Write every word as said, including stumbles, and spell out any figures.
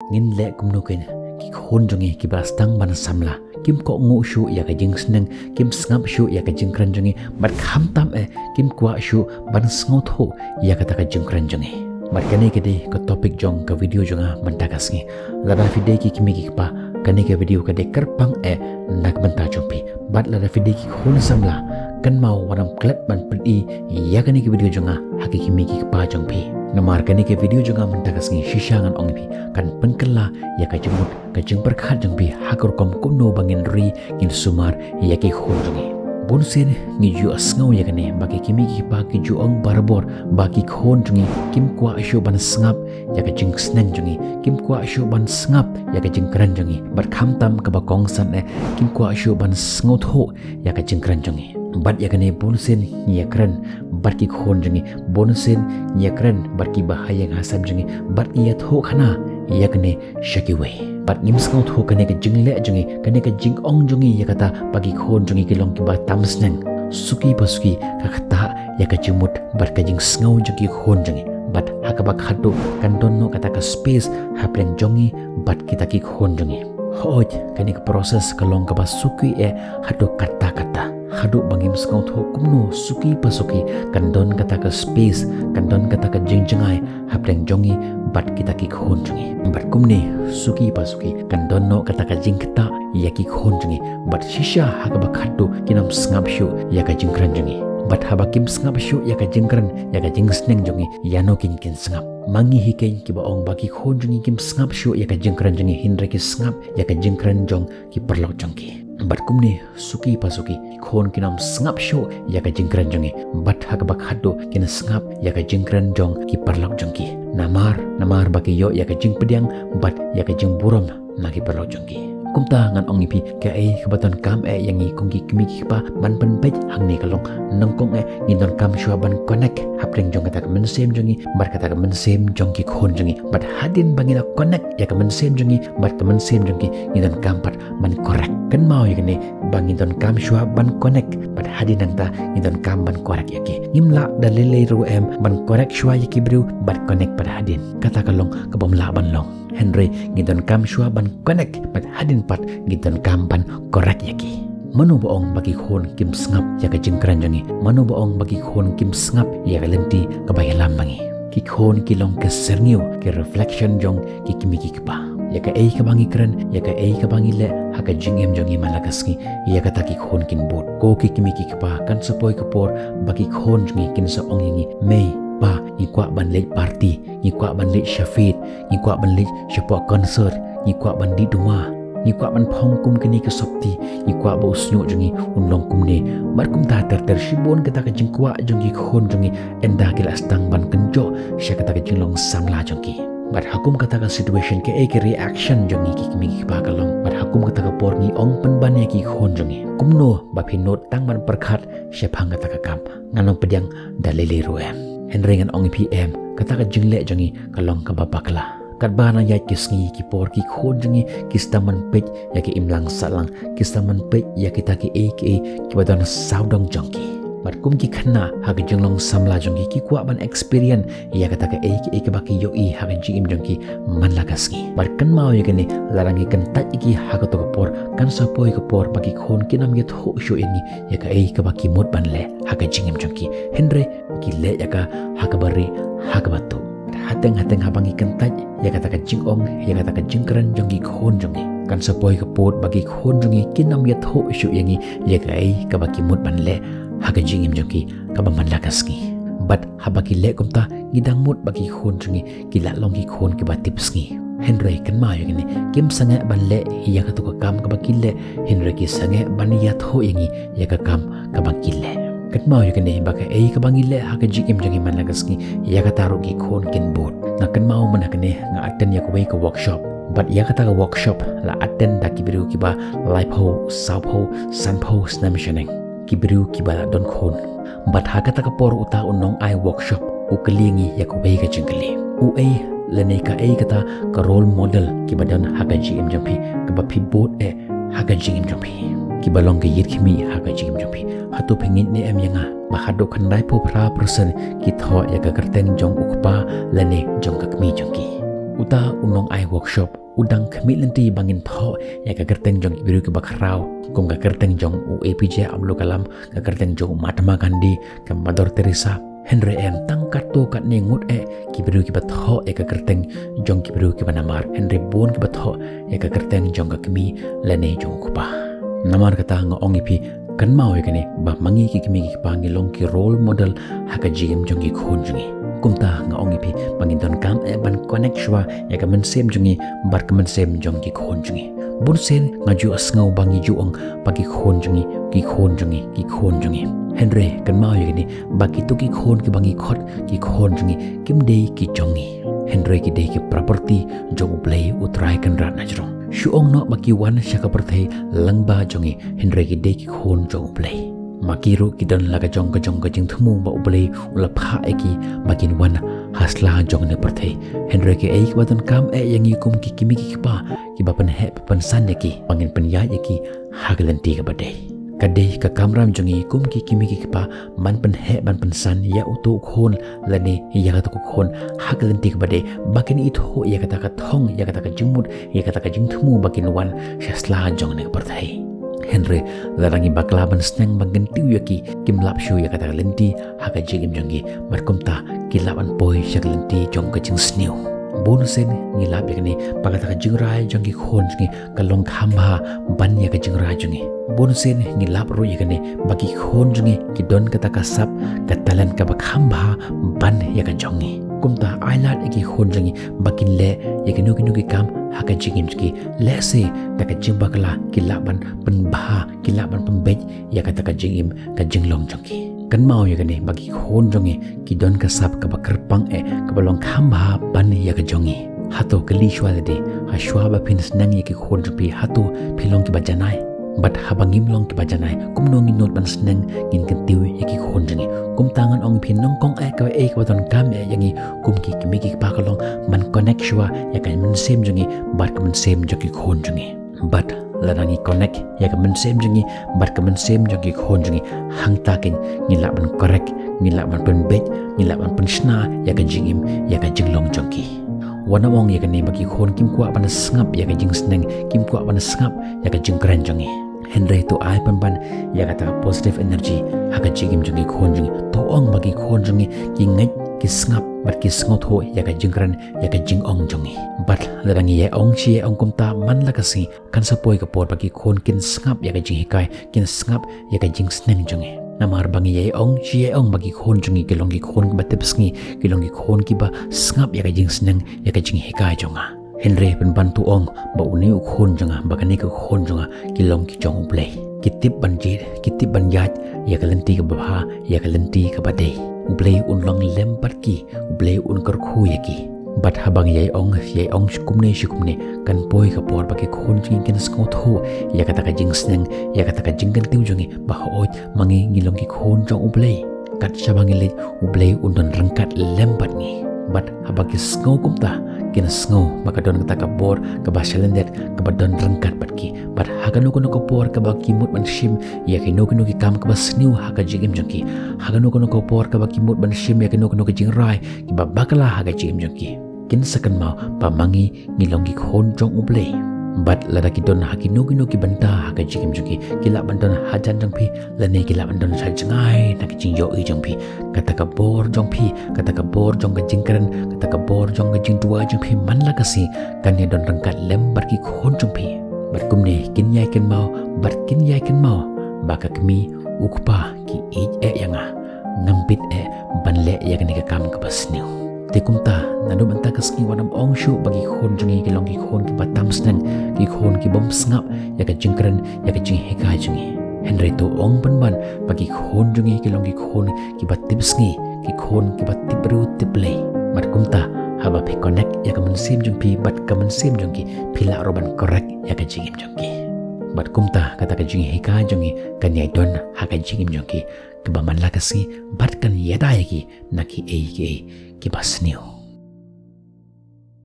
Ngin leh kumno kein, ki khun jong ngi kiba sdang ban samla kim kohnguh shuh ïa ka jingsneng, kim sngap shuh ïa ka jingkren jong ngi, bad khamtam eh kim kwah shuh ban sngewthuh ïa kata ka jingkren jong ngi. Bad kane ka dei ka topic jong ka video jong nga mynta ka sngi. Lada phi dei ki kmie ki kpa, kane ka video ka dei kyrpang eh na ka bynta jong phi. Bad lada phi dei ki khun samla, kynmaw wat nym klet ban pyni ïa kane ka video jong nga ha ki kmie ki kpa jong phi. Namar kane ka video jong nga mynta ka sngi shisha ngan ong ïa phi kan pynkylla ïa ka jingmut ka jingpyrkhat jong phi ha ka rukom kumno ba ngin ri ngin sumar ïa ki khun jong ngi. Bunsien ngi ju ïohsngew ïa kane ba ki kmie ki kpa ki ju ong barabor ba ki khun jong ngi kim kwah shuh ban sngap ïa ka jingsneng jong ngi, kim kwah shuh ban sngap ïa ka jingkren jong ngi, bad khamtam kaba kongsan eh kim kwah shuh ban sngewthuh ïa ka jingkren jong ngi. Bad ïa kane bunsien ngi ïakren bad ki khun jong ngi, bunsien ngi ïakren bad ki bahaïing hasem jong ngi, bad ngi ïathuhkhana ïa kane sha kiwei. Bad ngim sngewthuh kane ka jingleh jong ngi, kane ka jingong jong ngi ïa kata ba ki khun jong ngi ki long kiba tam sneng. Suki pa suki ka ktah ïa ka jingmut bad ka jingsngew jong ki khun jong ngi. Bad ha kaba khatduh kan don noh kata ka space hapdeng jong ngi bad kita ki khun jong ngi. Hooid, kane ka process ka long kaba suki eh haduh katta katta. Haduh ba ngim sngewthuh kumno suki pa suki kan don kata ka space, kan don kata ka jingjngai hapdeng jong ngi bad kita ki khun jong ngi. Bad kumne suki pa suki kan don noh kata ka jingktah ïa ki khun jong ngi. Bad shisha ha kaba khatduh kin ym sngap shuh ïa ka jingkren jong ngi. Bad haba kim sngap shuh ïa ka jingkren, ïa ka jingsneng jong ngi, ïano kein kin sngap? Ma ngi hi kein kiba ong ba ki khun jong ngi kim sngap shuh ïa ka jingkren jong ngi, hynrei ki sngap ïa ka jingkren jong ki paralok jong ki. Bad kumne suki pa suki ki khun kin ym sngap shuh ïa ka jingkren jong ngi, bad ha kaba khatduh kin sngap ïa ka jingkren jong ki paralok jong ki. Namar, namar ba ki ïoh ïa ka jingpdiang bad ïa ka jingburom na ki paralok jong ki. Kumta ngan ong ïa phi, kaei kaba donkam eh ïa ngi kum ki kmie ki kpa ban pynbeit hangne ka long, nyngkong eh ngi donkam shuwa ban connect hapdeng jong kata ka mynsiem jong ngi bad kata ka mynsiem jong ki khun jong ngi. Bad hadien ba ngi la connect ïa ka mynsiem jong ngi bad ka mynsiem jong ki, ngi donkam pat ban correct. Kynmaw ïa kane, ba ngi donkam shuwa ban connect, bad hadien nangta ngi donkam ban correct ïa ki. Ngim lah da lei lei ruh em ban correct shuwa ïa ki briew bad connect pat hadien. Kata ka long kabym lah ban long. Hynrei ngi donkam shuwa ban connect, bad hadien pat ngi donkam ban correct ïa ki. Mano ba ong ba ki khun kim sngap ïa ka jingkren jong ngi? Mano ba ong ba ki khun kim sngap ïa ka lynti kaba ïalam ma ngi? Ki khun ki long ka syrngiew, ka reflection jong ki kmie ki kpa. Ïa kaei kaba ngi kren, ïa kaei kaba ngi leh ha ka jingim jong ngi man la ka sngi, ïa kata ki khun kin bud. Ko ki kmie ki kpa, kan sa poi ka por ba ki khun jong ngi kin sa ong ïa ngi, mei, pa, ngi kwah ban leit party, ngi kwah ban leit sha field, ngi kwah ban leit shapoh concert, ngi kwah ban dih duma, ngi kwah ban phong kum kane ka sopti, ngi kwah ba u shñiuh jong ngi un long kumne. Bad kumta ter ter, shibun kata ka jingkwah jong ki khun jong ngi, ynda ki la sdang ban kynjoh sha kata ka jinglong samla jong ki. Bad ha kum kata ka situation, kaei ka reaction jong ngi ki kmie ki kpa ka long? Bad ha kum kata ka por ngi ong pynban ïa ki khun jong ngi, kumno ba phi nud tang ban pyrkhat shaphang kata ka kam? Ngan ym pdiang da lei lei ruh em. Hynrei ngan ong ïa phi em, kata ka jingleh jong ngi ka long kaba bakla. Katba nang ïaid ki sngi ki por, ki khun jong ngi ki sdang ban peit ïa ka imlang sahlang, ki sdang ban peit ïa kita kiei kiei kiba don sawdong jong ki. Bad kum ki khynnah ha ka jinglong samla jong ki, ki kwah ban experience ïa kata kaei kaei kaba ki ïohi ha ka jingim jong ki man la ka sngi. Bad kynmaw ïa kane, lada ngi kyntait ïa ki ha kato ka por, kan sa poi ka por ba ki khun kin ym ïathuh shuh ïa ngi ïa kaei kaba ki mut ban leh ha ka jingim jong ki. Hynrei ki leh ïa ka ha kaba rieh, ha kaba tuh. Hateng hateng haba ngi kyntait ïa kata ka jingong, ïa kata ka jingkren jong ki khun jong ngi, kan sa poi ka por ba ki khun jong ngi kin ym ïathuh shuh ïa ngi ïa kaei kaba ki mut ban leh ha ka jingim jong ki kaba man la ka sngi. Bad haba ki leh kumta, ngi dang mut ba ki khun jong ngi ki la long ki khun kiba tipsngi. Hynrei kynmaw ïa kane, kim sangeh ban leh ïa kato ka kam kaba ki leh, hynrei ki sangeh ban ïathuh ïa ngi ïa ka kam kaba ki leh. Kynmaw ïa kane, ba kaei kaba ngi leh ha ka jingim jong ngi man la ka sngi, ïa kata ruh ki khun kin bud. Nga kynmaw mynta kane nga attend ïa kawei ka workshop. Bad ïa kata ka workshop la attend da ki briew kiba laiphew, sawphew, sanphew snem shaneng, ki briew kiba la don khun. Bad ha kata ka por uta u nongai workshop u kylli ïa ngi ïa kawei ka jingkylli. Uei lane kaei kata ka role model kiba don ha ka jingim jong phi, kaba phi bud eh ha ka jingim jong phi, kiba long ka ïit khmih ha ka jingim jong phi? Hato phi ngeit ne em ïa nga ba haduh khyndaiphew phra percent ki thoh ïa ka kyrteng jong u kpa lane jong ka kmie jong ki? Uta u nongai workshop u dang khmih lynti ba ngin thoh ïa ka kyrteng jong ki briew kiba khraw, kum ka kyrteng jong u A P J Abdul Kalam, ka kyrteng jong u Mahatma Gandhi, ka Mother Teresa. Hynrei em tang katto katne ngut eh ki briew kiba thoh ïa ka kyrteng jong ki briew kiba namar, hynrei bun kiba thoh ïa ka kyrteng jong ka kmie lane jong u kpa. Namar kata nga ong ïa phi, kynmaw ïa kane, ba ma ngi ki kmie ki kpa ngi long ki role model ha ka jingim jong ki khun jong ngi. Kumta nga ong ïa phi ba ngin donkam eh ban connect shuwa ïa ka mynsiem jong ngi bad ka mynsiem jong ki khun jong ngi. Bun sien nga ju sngew ba ngi ju ong ba ki khun jong ngi, ki khun jong ngi, ki khun jong ngi. Hynrei kynmaw ïa kane, ba kito ki khun kiba ngi khot ki khun jong ngi kim dei ki jong ngi, hynrei ki dei ki property jong U Blei U Trai Kynrad na jrong. Shu ong noh ba ki wan sha ka pyrthei lyngba jong ngi, hynrei ki dei ki khun jong U Blei. Ma ki ruh ki don la ka jong ka jong ka jingthmu ba U Blei u la phah ïa ki ba kin wan ha sla jong ne pyrthei. Hynrei ki ei kiba donkam eh ïa ngi kum ki kmie ki kpa kiba pynheh pynsan ïa ki, ba ngin pynïaid ïa ki ha ka lynti kaba dei. Ka dei ka kamram jong ngi kum ki kmie ki kpa ban pynheh ban pynsan ïa uto u khun lane ïa kato ka khun ha ka lynti kaba dei, ba kin ithuh ïa kata ka thong, ïa kata ka jingmut, ïa kata ka jingthmu ba kin wan sha sla jong ne ka pyrthei. Hynrei lada ngi bakla ban sneng ban kyntiew ïa ki, kim lap shuh ïa kata ka lynti ha ka jingim jong ki, bad kumta ki lah ban poi sha ka lynti jong ka jingsniew. Bun sien ngi lap ïa kane, ba kata ka jingrai jong ki khun jong ngi ka long kham bha ban ïa ka jingrai jong ngi. Bun sien ngi lap ruh ïa kane, ba ki khun jong ngi ki don kata ka sap, ka talent kaba kham bha ban ïa ka jong ngi. Kumta ai lad ïa ki khun jong ngi ba kin leh ïa kino kino ki kam ha ka jingim jong ki. Lehse da ka jingbakla ki lah ban pynbha, ki lah ban pynbeit ïa kata ka jingim, ka jinglong jong ki. Kynmaw ïa kane, ba ki khun jong ngi ki don ka sap kaba kyrpang eh, kaba long kham bha ban ïa ka jong ngi. Hato kylli shuwa lade, ha shuwa ba phin sneng ïa ki khun jong phi, hato phi long kiba janai? Bad haba ngim long kiba janai, kumno ngin nud ban sneng ngin kyntiew ïa ki khun jong ngi? Kumta ngan ong phi, nyngkong eh ka ei kaba donkam eh ïa ngi kum ki kmie ki kpa ka long ban connect shuwa ïa ka mynsiem jong ngi bad ka mynsiem jong ki khun jong ngi. Bad lada ngi connect ïa ka mynsiem jong ngi bad ka mynsiem jong ki khun jong ngi, hangta keiñ ngi lah ban correct, ngi lah ban pynbeit, ngi lah ban pynshna ïa ka jingim, ïa ka jinglong jong ki. Wat nym ong ïa kane ba ki khun kim kwah ban sngap ïa ka jingsneng, kim kwah ban sngap ïa ka jingkren jong ngi. Hynrei to ai pynban ïa kata ka positive energy ha ka jingim jong ki khun jong ngi. To ong ba ki khun jong ngi ki ngeit, ki sngap bad ki sngewthuh ïa ka jingkren, ïa ka jingong jong ngi. Bad lada ngi ïa ong shi ïa ong kumta man la ka sngi, kan sa poi ka por ba ki khun kin sngap ïa ka jinghikai, kin sngap ïa ka jingsneng jong ngi. Namar ba ngi ïa ong shi ïa ong ba ki khun jong ngi ki long ki khun kiba tipsngi, ki long ki khun kiba sngap ïa ka jingsneng, ïa ka jinghikai jong nga. Hynrei pynban to ong ba une u khun jong nga, ba kane ka khun jong nga ki long ki jong U Blei. Ki tip ban jied, ki tip ban ïaid ïa ka lynti kaba bha, ïa ka lynti kaba dei. U Blei un long lem bad ki, U Blei un kyrkhu ïa ki. Bad haba ngi ïa ong, ïa ong shi kumne shi kumne, kan poi ka por ba ki khun jong ngi kin sngewthuh ïa kata ka jingsneng, ïa kata ka jingkyntiew jong ngi ba hooid ma ngi ngi long ki khun jong U Blei. Kat shaba ngi leit, U Blei un don ryngkat lem bad ngi. Bad haba ki sngew kumta, kin sngew ba ka don kata ka bor kaba shalyndet kaba don ryngkat bad ki. Bad ha kano kano ka por kaba ki mut ban shim ïa kino kino ki kam kaba sniew ha ka jingim jong ki, ha kano kano ka por kaba ki mut ban shim ïa kino kino ki jingrai kiba bakla ha ka jingim jong ki, kin sa kynmaw ba ma ngi ngi long ki khun jong U Blei. Bad lada ki don ha kino kino ki bynta ha ka jingim jong ki, ki lah ban don hajan jong phi lane ki lah ban don sha jngai na ka jingïohi jong phi. Kata ka bor jong phi, kata ka bor jong ka jingkren, kata ka bor jong ka jingduwai jong phi man la ka sngi kan ïa don ryngkat lem bad ki khun jong phi. Bad kumne kin ïai kynmaw, bad kin ïai kynmaw ba ka kmie, u kpa ki ïeit eh ïa nga. Ngam bit eh ban leh ïa kane ka kam kaba sniew. Te kumta, naduh mynta ka sngi wat nym ong shuh ba ki khun jong ngi ki long ki khun kiba tam sneng, ki khun ki bym sngap ïa ka jingkren, ïa ka jinghikai jong ngi. Hynrei to ong pynban ba ki khun jong ngi ki long ki khun kiba tipsngi, ki khun kiba tip briew tip Blei. Bad kumta, haba phi connect ïa ka mynsiem jong phi bad ka mynsiem jong ki, phi lah ruh ban correct ïa ka jingim jong ki. Bad kumta, kata ka jinghikai jong ngi kan ïai don ha ka jingim jong ki, kaba man la ka sngi bad kan ïada ïa ki na kiei kiei kiba sniew.